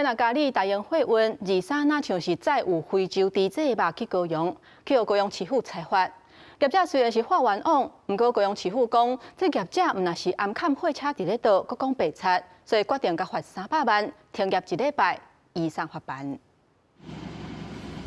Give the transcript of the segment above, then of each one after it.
若嘉義大型貨運二三若像是載有非洲豬隻的肉去高雄，去予高雄市府裁罰。業者雖然是發冤枉，毋過高雄市府講，這業者毋若是暗崁貨車佇咧倒，閣講白賊，所以決定共罰300萬，停業一禮拜，移送法辦。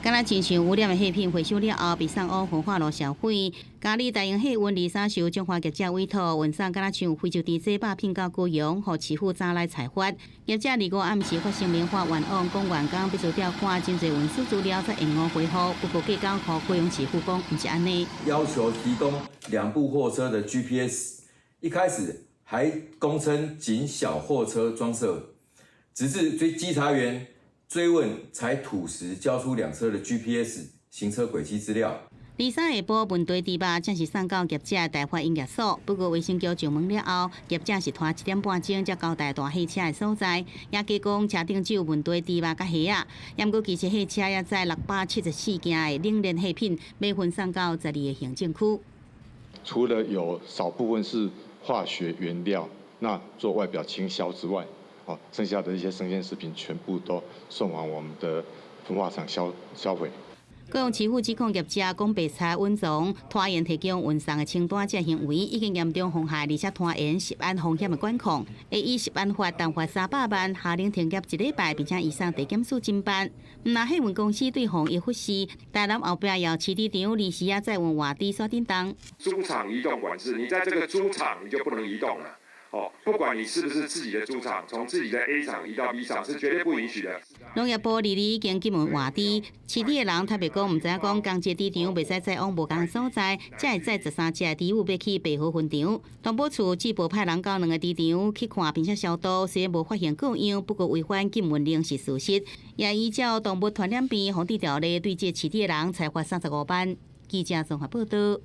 敢若親像污染的貨品回收了後，被送往焚化爐銷毀。嘉義大型貨運二三受中華業者委託運送，敢若像非洲豬隻肉品到高雄，予市府早來裁罰。業者二五暗時發聲明發冤枉，講員工必須調看真濟運輸資料才延誤回復。不過隔工予高雄市府講毋是按呢。要求提供兩部貨車的 GPS，一開始還供稱僅小貨車裝設，直至追稽查員追問，才吐實交出兩車的 GPS 行車軌跡資料。二三下晡問題豬肉正式送到業者大發營業所，不過衛生局上門了後，業者是拖1點半鐘才交代大貨車的所在，也加講車頂只有問題豬肉佮蝦仔，毋過其實貨車也載674件的冷鏈貨品，欲運送到12個行政區。除了有少部分是化學原料，那做外表傾銷之外，哦，剩下的一些生鮮食品全部都送往我們的焚化廠銷銷毀。高雄市府指控業者講白賊隱藏拖延提供運送的清單，這行為已經嚴重妨害而且拖延食安風險的管控，會依食安法重罰300萬，下令停業一禮拜，並且移送地檢署偵辦。毋但貨運公司對防疫忽視，台南後壁藥市豬場臨時也載運活豬煞振動。豬場移動管制，你在這個豬場你就不能移動了。哦，不管你是不是自己的豬場，從自己的 A 場移到 B 場是絕對不允許的。農業部二二已經禁運活豬，飼豬的人特別講，毋知影講仝一個豬場袂使載往無仝所在，才會載13隻豬母欲去白河分場。動保處只無派人到兩個豬場去看，並且消毒，雖然無發現過樣，不過違反禁運令是事實。也依照動物傳染病防治條例，對這飼豬的人裁罰35萬。記者綜合報道。